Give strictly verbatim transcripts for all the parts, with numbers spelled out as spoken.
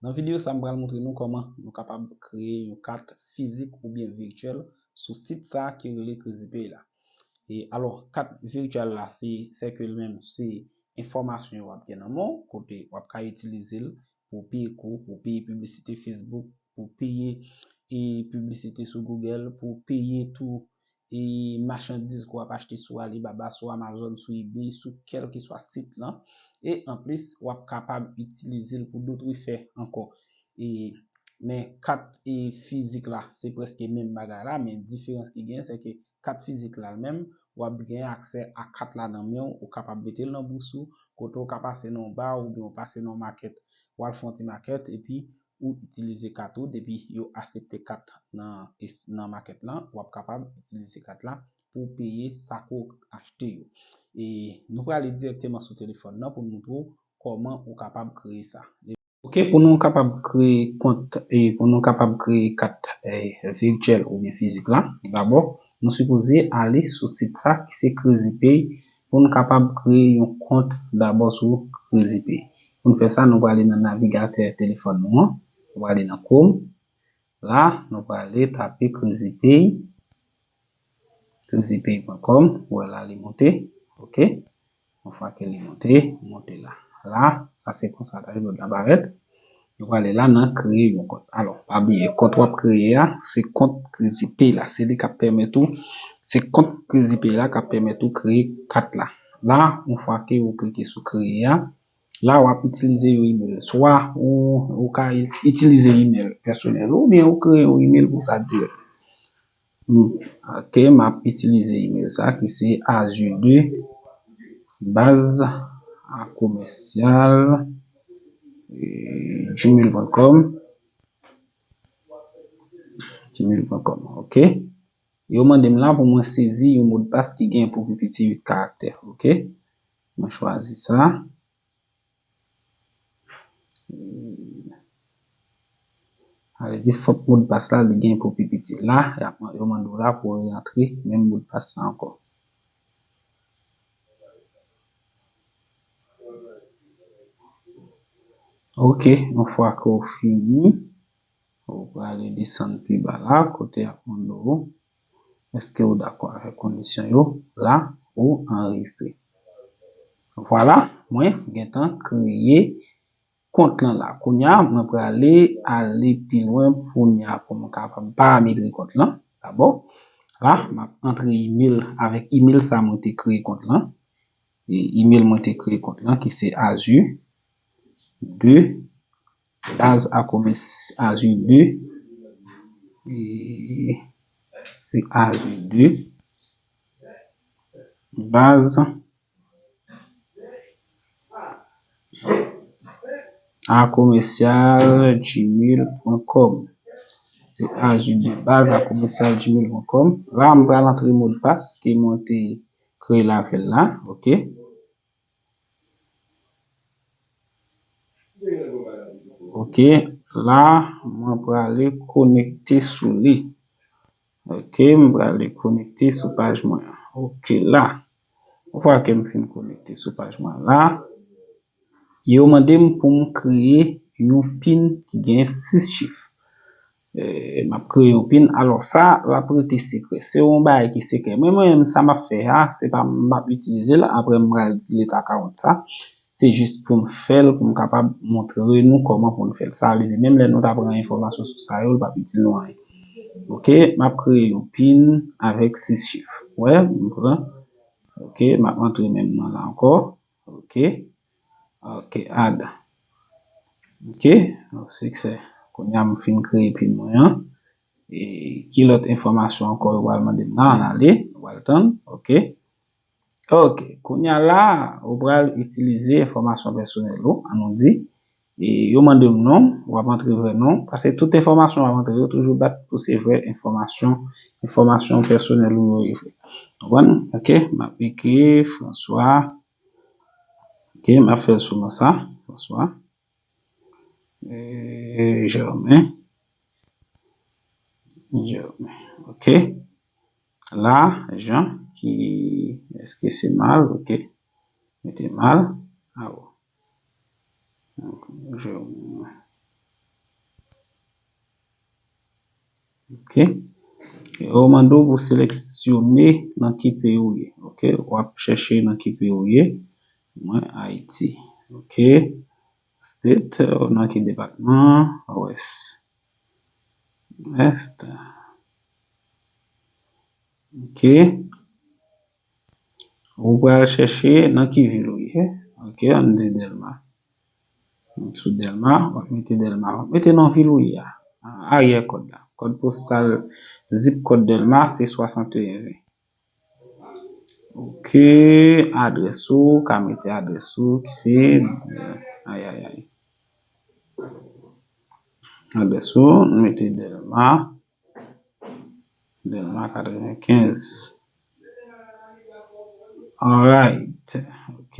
Nan videyo sa, m pral montre nou kòman nou kapab kreye yon kat fizik oubyen virtyèl sou sit sa ki rele Crazy Pay la. E alò, kat virtyèl la, se, se ke l menm, se enfòmasyon w ap gen nan men w, kote w ap ka itilize l pou w peye kou, pou w peye piblisite Facebook, pou w peye, e, piblisite sou Google, pou w peye tou, e, machandiz ke w ap achte sou Alibaba, sou Amazon, sou eBay, sou kèlkeswa sit lan. E anplis, w ap kapab itilize l pou dòt efè ankò. E, men kat, e, fizik la, se prèske menm bagay la, men diferans ki gen, se ke kat fizik la, l menm, w ap gen aksè a kat la nan men w, ou kapab mete l nan bous ou, kote w ka pase nan yon ba oubyen w pase nan yon makèt, w al fè yon ti makèt, epi ou itilize kat ou, depi yo aksepte kat nan, es- nan makèt lan, w ap kapab itilize kat la pou w peye sa ke w achte yo. E nou prale dirèkteman sou telefòn nan pou n montre w kòman ou kapab kreye sa. Ok, pou nou kapab kreye kont, e pou nou kapab kreye kat, e, virtyèl oubyen fizik la, dabò, nou sipoze ale sou sit sa ki se Crazy Pay pou n kapab kreye yon kont dabò sou Crazy Pay. Pou n fè sa, nou prale nan navigatè telefòn nou an, nou prale nan Chrome. La, nou prale tape Crazy Pay, crazy pay point com, ou wè la li monte, ok. Yon fwa ke li monte, monte la. La, sa se konsa dashboard la parèt. Nou prale la nan kreye yon kont. Alò, pa bliye, kont w ap kreye a, se kont Crazy Pay la. Se li k ap pèmèt ou, se kont Crazy Pay la k ap pèmèt ou kreye kat la. La, yon fwa ke ou klike sou kreye a, la w ap itilize yon email. Swa ou, ou ka itilize email pèsonèl ou, oubyen ou kreye yon email pou sa dirèk. Hmm, ok, m ap itilize email sa ki se azure deux baz a commercial, e, gmail point com. Gmail point com, ok. Yo mande m la pou mwen sezi yon modpas ki gen pou pi piti uit karaktè, ok. Mwen chwazi sa. Sa vle di fòk modpas la li gen pou pi piti. La, y ap, yo mande w la pou w rantre menm modpas la ankò. Ok, yon fwa ke w fini, ou prale desann pi ba la, kote y ap mande w, èske w dakò avèk kondisyon yo? La, ou anrejistre. Vwala, mwen gentan kreye kont lan la. Kounye a, mwen prale ale pi lwen kounye a pou mwen kapab parametre kont lan. Dabò, la, m ap antre email avèk email sa mwen te kreye kont lan. E email mwen te kreye kont lan ki se azure deux baz a commerce azure deux. E se azure deux baz a commercial gmail point com. Se azure deux baz a commercial gmail point com. La, m pral antre modpas ke mwen te kreye l avè l la. Ok. Ok, la, mwen prale konekte sou li. Ok, m prale konekte sou paj mwen an. Ok, la. Yon fwa ke m fin konekte sou paj mwen an la, yo mande m pou m kreye yon pin ki gen sis chif. E, m ap kreye yon pin. Alò, sa, l ap rete sekrè. Se yon bagay ki sekrè. Mwen, mwen menm, sa m ap fè a, se pa m ap itilize l. Apre, m pral delete account sa. Se jis pou m fè l, pou m kapab montre nou kòman pou n fè l. Sa vle di, menm lè nou ta pran enfòmasyon sou sa yo, l p ap itil nou anyen. Ok, m ap kreye yon pin avèk sis chif. Wè, m pran. Ok, m ap antre menm nan la ankò. Ok. Ok, add. Ok, siksè. Kounye a m fin kreye pin mwen an. E ki lòt enfòmasyon ankò yo pral mande m nan? Ann ale, nou pral tann. Ok. Ok, kounye a la, ou pral itilize enfòmasyon pèsonèl ou, an nou di. E yo mande w non, w ap antre vrè non, paske tout enfòmasyon w ap antre yo toujou bat pou se vrè enfòmasyon, enfòmasyon pèsonèl ou yo ye vre. Konprann? Ok, m ap ekri François. Ok, m ap fè l sou non sa, François. E, Germain. Germain. Ok. La, Jean, ki, èske se mal? Ok. Mete mal. Awo. Donk, Germain. Ok. Yo mande w pou seleksyone nan ki peyi ou ye. Ok. W ap chèche nan ki peyi ou ye. Mwen, Ayiti. Ok. State, ou nan ki depatman? West. West. Ok. Ou pral chèche nan ki vil ou ye. Ok, ann di Dèlma. Sou Dèlma, w ap mete Dèlma. W ap mete nan vil ou ye a. Aryè kòd la. Kòd postal, zip kòd Dèlma se swasanteyen ven. Ok, adrès ou, ka mete adrès ou ki se, ay, ay, ay. Adrès ou, mete Dèlma, Dèlma katrevenkenz. Alright, ok.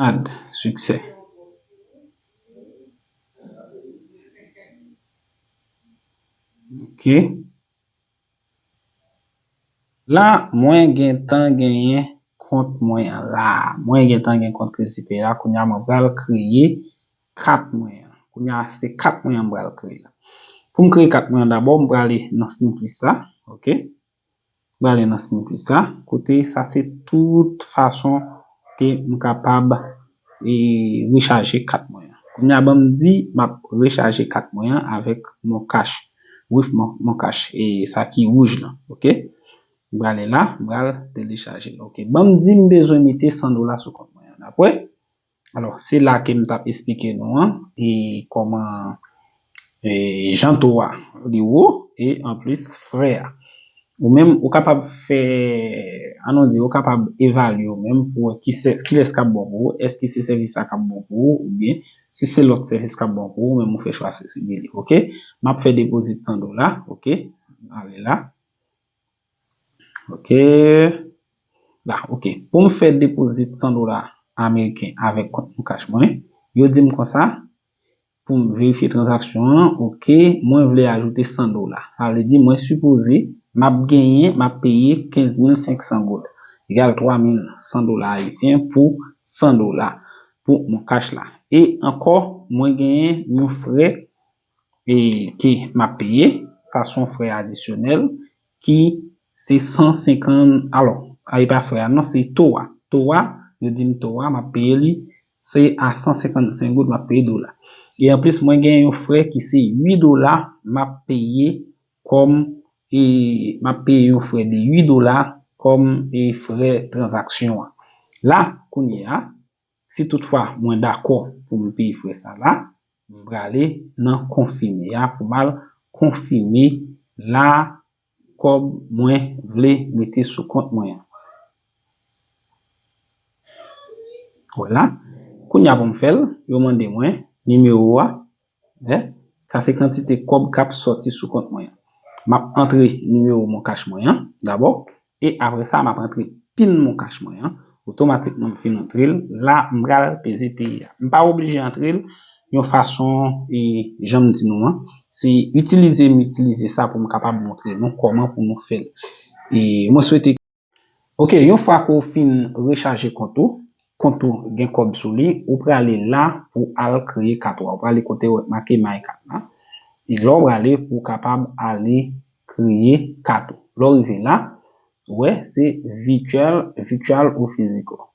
Add, siksè. Ok. La, mwen gentan genyen kont mwen an la. Mwen gentan gen kont Crazy Pay la. Kounye a, mwen pral kreye kat mwen an. Kounye a, se kat mwen an mwen pral kreye la. Pou m kreye kat mwen an, dabò, m prale nan Simplisa. Ok. M prale nan Simplisa. Kote sa, se tout fason ke m kapab e rechaje kat mwen an. Kounye a, ban m di, m ap rechaje kat mwen an avèk Mon Cash. With Mon, Mon Cash. E sa ki wouj lan. Ok. M prale la, m pral telechaje l. Ok. Ban m di, m bezwen mete san dola sou kont mwen an. Dapre? Alò, se la ke m t ap esplike nou an, e kòman, e jan to a li wo, e anplis frè a. Ou menm, ou kapab fè, ann nou di, ou kapab evalye ou menm pou wè ki sè-, kilès k ap bon pou ou, èske se sèvis sa k ap bon pou ou, oubyen si se lòt sèvis k ap bon pou ou, ou menm ou fè chwa seleksyonnen li, ok? M ap fè depozit san dola, ok? Ale la. Ok. La, ok. Pou m fè depozit san dola ameriken avèk kont Mon Cash mwen, yo di m konsa, pou m verifye tranzaksyon an, ok, mwen vle ajoute san dola. Sa vle di, mwen sipoze, m ap genyen, m ap peye kenz mil senk san goud, egal twa mil san dola ayisyen pou san dola pou Mon Cash la. E ankò, mwen genyen yon frè e ke m ap peye, sa se yon frè adisyonèl ki se san senkant, alò, a, e pa frè a, non, se to a. To a, yo di m to a, m ap peye li, se a san senkannsenk goud m ap peye dola. E anplis, mwen gen yon frè ki se uit dola m ap peye kòm, e, m ap peye yon frè de uit dola kòm, e, frè tranzaksyon an. La, kounye a, si toutfwa mwen dakò pou m peye frè sa la, m prale nan konfime a pou m al konfime la kòb mwen vle mete sou kont mwen an. Vwala. Kounye a pou m fè l, yo mande mwen nimewo a. Wè, sa se kantite kòb k ap sòti sou kont mwen an. M ap antre nimewo Mon Cash mwen an dabò. E apre sa, m ap antre pin Mon Cash mwen an. Otomatikman, m fin antre l. La, m pral peze peye a. M pa oblije antre l yon fason, e, jan m di nou an. Se itilize m itilize sa pou m kapab montre nou kòman pou nou fè l. E mwen swete Ok, yon fwa ke w fin rechaje kont ou, kont ou gen kòb sou li, ou prale la pou al kreye kat ou a. Ou prale kote w wè make My Card la. E lè w prale pou w kapab ale kreye kat ou. Lè w rive la, ou wè se virtual, virtual ou physical.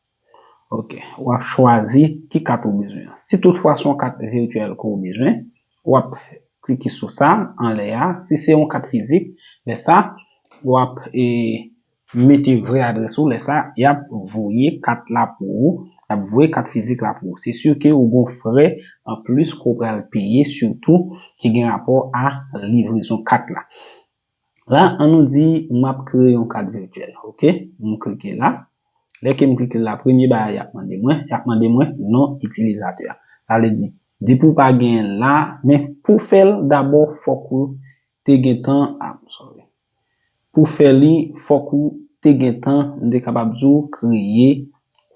Ok, w ap chwazi ki kat ou bezwen an. Si toutfwa se yon kat virtual ke w bezwen, w ap klike sou sa anlè a. Si se yon kat fizik, lè sa, w ap, e, mete vrè adrès ou, lè sa, y ap voye kat la pou ou, y ap voye kat fizik la pou ou. Se si ke ou gon frè anplis ke w pral peye, sitou ki gen rapò a livrezon kat la. La, an nou di, m ap kreye yon kat virtyèl, ok? M klike la. Lè ke m klike la, premye bagay y ap mande mwen, y ap mande mwen non itilizatè a. Sa vle di, depi w pa genyen l la, men pou fè l, dabò, fòk ou te gentan, ah, sorry. Pou fè li, fòk ou te gentan, m te kapab di w, kreye,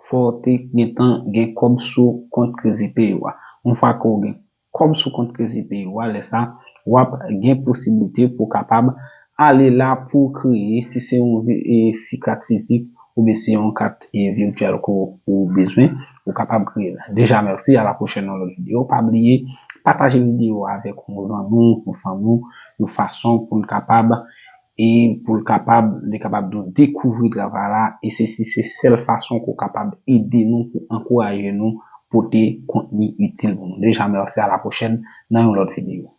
fò w te gentan gen kòb sou kont Crazy Pay ou a. Yon fwa ke w gen kòb sou kont Crazy Pay ou a, lè sa, w ap gen posiblite pou w kapab ale la pou w kreye, si se yon vi-, e, fi kat fizik oubyen se yon kat, e, virtyèl ke w, ou bezwen, ou kapab kreye l. Deja, mèsi, a la pwochèn nan lòt videyo. Pa bliye, pataje videyo avèk yon zanmi w, yon fanmi w, yon fason pou l kapab e pou l kapab, li kapab nou dekouvri travay la, e se si se sèl fason ke w kapab ede nou, pou ankouraje nou, pote kontni itil pou nou. Deja, mèsi, a la pwochèn nan yon lòt videyo.